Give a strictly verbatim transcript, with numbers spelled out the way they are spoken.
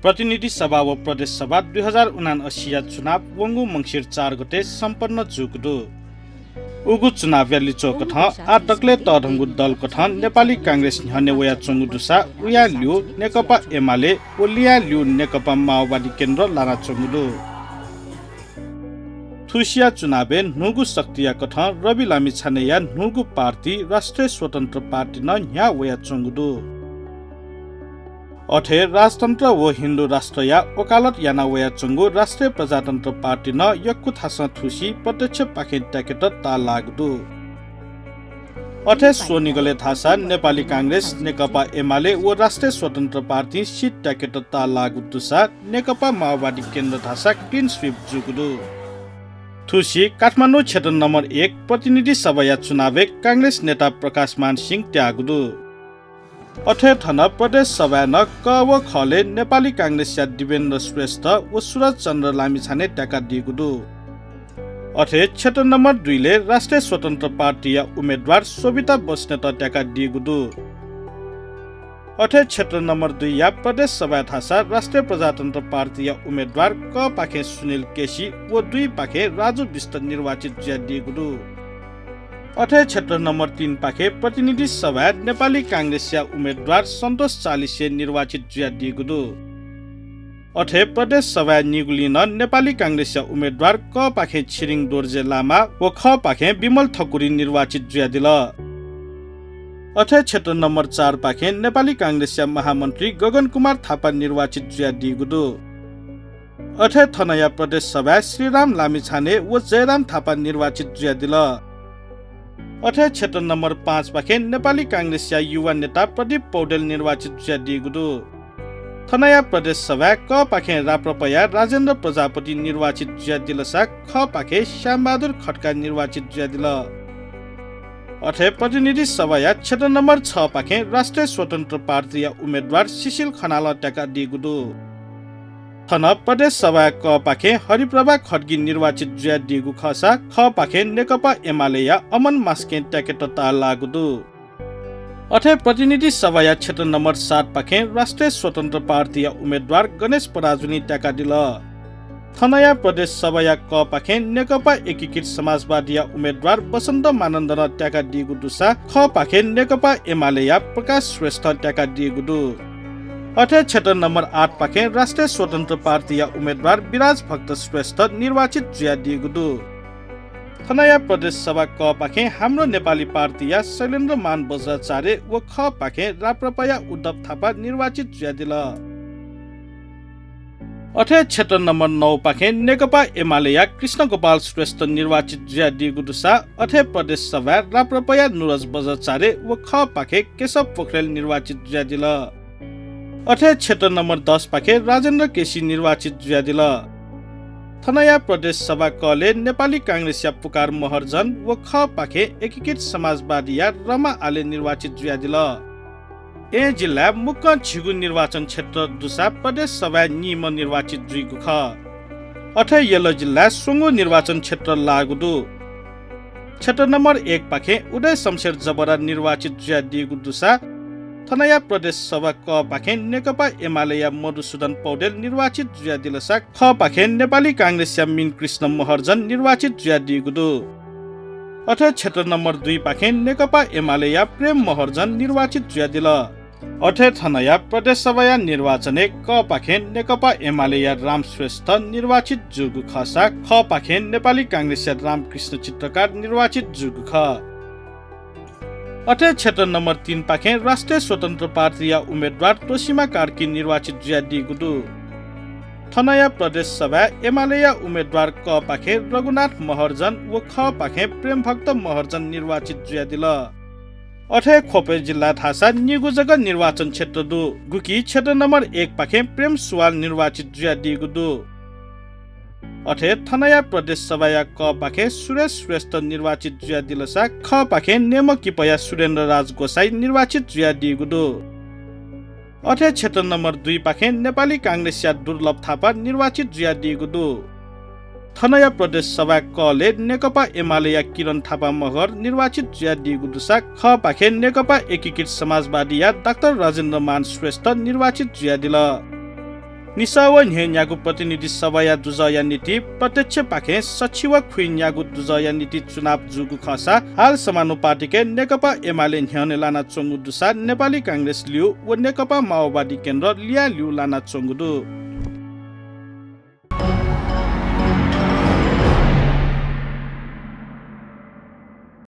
प्रतिनिधि सभा व प्रदेश सभा दुई हजार उनान्सिया चुनाव वंगु मंसिर चार गते सम्पन्न जूगु दु। उगु चुनावया लिच्वः कथं आः दकलय् तःधंगु दल कथं नेपाली कांग्रेस न्ह्यःने वयाच्वंगु दुसा उयां ल्यू नेकपा एमाले व लियां ल्यू नेकपा माओवादी केन्द्र लानाच्वंगु दु। थुसिया चुनावय् न्हूगु शक्तिया कथं रवि लामिछानेया न्हूगु पार्टी राष्ट्रिय स्वतन्त्र पार्टी नं न्ह्याः वयाच्वंगु दु। अथे राजतन्त्र व हिन्दू राष्ट्रया वकालत याना वयाच्वंगु राष्ट्रिय प्रजातन्त्र पार्टी नं यक्व थासं थुसी प्रत्यक्षपाखें त्याकेत ताःलाःगु दु। अथे स्वनिगलय् धाःसा नेपाली कांग्रेस, नेकपा एमाले व राष्ट्रिय स्वतन्त्र पार्टीं सिट त्याकेत ताःलाःगु दुसा नेकपा माओवादी केन्द्र धाःसा clean sweep जूगु दु। थुसी काठमाडौं क्षेत्र नम्बर एक प्रतिनिधि सभाया चुनावय् कांग्रेस नेता प्रकाशमान सिंह त्याःगु दु। अथे थन प्रदेश सभाय् नं क व खलय् नेपाली कांग्रेसया दिवेन्द्र श्रेष्ठ व सुरज चन्द्र लामिछाने त्याकादीगु दु। अथे क्षेत्र नम्बर दुईलय् राष्ट्रिय स्वतन्त्र पार्टीया उम्मेदवार शोभिता बस्नेत त्याकादीगु दु। अथे क्षेत्र नम्बर दुईया प्रदेश सभाय् धाःसा राष्ट्रिय प्रजातन्त्र पार्टीया उम्मेदवार क पाखें सुनिल केसी व दुई पाखें राजु विष्ट निर्वाचित जुयादीगु दु। अथे क्षेत्र नम्बर तीन पाखें प्रतिनिधि सभाय् नेपाली कांग्रेसया उम्मेदवार सन्तोष चालिसे निर्वाचित जुयादीगु दु। अथे प्रदेश सभाय् निगुलिं नं नेपाली कांग्रेसया उम्मेदवार क पाखें छिरिङ दोर्जे लामा व ख पाखें विमल ठकुरी निर्वाचित जुयादिल। अथे क्षेत्र नम्बर चार पाखें नेपाली कांग्रेसया महामन्त्री गगन कुमार थापा निर्वाचित जुयादीगु दु। अथे थनया प्रदेश सभाय् श्रीराम लामिछाने व जयराम थापा निर्वाचित जुयादिल। अथे क्षेत्र नम्बर पाँच पाखें नेपाली कांग्रेसया युवा नेता प्रदीप पौडेल निर्वाचित जुयादीगु दु। थनया प्रदेश सभाय् क पाखें राप्रपाया राजेन्द्र प्रजापति निर्वाचित जुयादिलसा ख पाखें श्यामबहादुर खड्का निर्वाचित जुयादिल। अथे प्रतिनिधि सभाया क्षेत्र नम्बर छ पाखें राष्ट्रिय स्वतन्त्र पार्टीया उम्मेदवार सिसिल खनालं त्याकादीगु दु। थन प्रदेश सभाया क पाखें हरिप्रभा खड्गी निर्वाचित जुयादीगु खःसा ख पाखें नेकपा एमालेया अमन मास्कें त्याकेत ताःलाःगु दु। अथे प्रतिनिधि सभाया क्षेत्र नम्बर सात पाखें राष्ट्रिय स्वतन्त्र पार्टीया उम्मेदवार गणेश पराजुलीं त्याकादिल। थनया प्रदेश सभाया क पाखें नेकपा एकीकृत समाजवादीया उम्मेदवार बसन्त मानन्धरं त्याकादीगु दुसा ख पाखें नेकपा एमालेया प्रकाश श्रेष्ठं त्याकादीगु दु। अथे क्षेत्र नम्बर आठ पाखें राष्ट्रिय स्वतन्त्र पार्टीया उम्मेदवार विराज भक्त श्रेष्ठ निर्वाचित जुयादीगु दु। थनया प्रदेश सभा क पाखें हाम्रो नेपाली पार्टीया शैलेन्द्र मान बज्राचार्य व ख पाखें राप्रपाया उद्धव थापा निर्वाचित जुयादिल। अथे क्षेत्र नम्बर नौ पाखें नेकपा एमालेया कृष्ण गोपाल श्रेष्ठ निर्वाचित जुयादीगु दुसा अथे प्रदेश सभाय् राप्रपाया नुरज बज्राचार्य व ख पाखें केशव पोखरेल निर्वाचित जुयादिल। अथे क्षेत्र नम्बर दस पाखें राजेन्द्र केसी निर्वाचित जुयादिल। थनया प्रदेश सभा कलय् नेपाली कांग्रेसया पुकार महर्जन व ख पाखें एकीकृत समाजवादीया रमा आले निर्वाचित जुयादिल। येँ जिल्लाय् मुक्कं झिगू निर्वाचन क्षेत्र दुसा प्रदेश सभाय् नीम्ह निर्वाचित जुइगु खः। अथे यल जिल्लाय् स्वंगू निर्वाचन क्षेत्र लाःगु दु। क्षेत्र नम्बर एक पाखें उदय शमशेर जबरा निर्वाचित जुयादीगु दुसा थनया प्रदेश सभा क पाखें नेकपा एमालेया मधुसूदन पौडेल निर्वाचित जुयादिलसा ख पाखें नेपाली कांग्रेसया मिनकृष्ण महर्जन निर्वाचित जुयादीगु दु। अथे क्षेत्र नम्बर दुई पाखें नेकपा एमालेया प्रेम महर्जन निर्वाचित जुयादिल। अथे थनया प्रदेश सभाया निर्वाचनय् क पाखें नेकपा एमालेया राम श्रेष्ठ निर्वाचित जूगु खःसा ख पाखें नेपाली कांग्रेसया रामकृष्ण चित्रकार निर्वाचित जूगु खः। अथे क्षेत्र नम्बर तीन पाखें राष्ट्रिय स्वतन्त्र पार्टीया उम्मेदवार तोसिमा कार्की निर्वाचित जुयादीगु दु। थनया प्रदेश सभाय् एमालेया उम्मेदवार क पाखें रघुनाथ महर्जन व ख पाखें प्रेमभक्त महर्जन निर्वाचित जुयादिल। अथे ख्वपय् जिल्ला धाःसा निगू जक निर्वाचन क्षेत्र दु, गुकी क्षेत्र नम्बर एक पाखें प्रेम सुवाल निर्वाचित जुयादीगु दु। अथे थनया प्रदेश सभाया क पाखें सुरेश श्रेष्ठ निर्वाचित जुयादिलसा ख पाखें नेमकिपया सुरेन्द्र राज गोसाई निर्वाचित जुयादीगु दु। अथे क्षेत्र नम्बर दुई पाखें नेपाली कांग्रेसया दुर्लभ थापा निर्वाचित जुयादीगु दु। थनया प्रदेश सभा कलय् नेकपा एमालेया किरण थापा मगर निर्वाचित जुयादीगु दुसा ख पाखें नेकपा एकीकृत समाजवादीया डाक्टर राजेन्द्र मान श्रेष्ठ निर्वाचित जुयादिल। निसः व न्ह्यःन्यागू प्रतिनिधि सभाया दुजःया निंतिं प्रत्यक्षपाखें सछि व खुइन्यागू दुजःया निंतिं चुनाव जूगु खःसा हाल समानुपातिकय् नेकपा एमाले न्ह्यःने लानाच्वंगु दुसा नेपाली कांग्रेस ल्यू व नेकपा माओवादी केन्द्र लिया ल्यू लानाच्वंगु दु।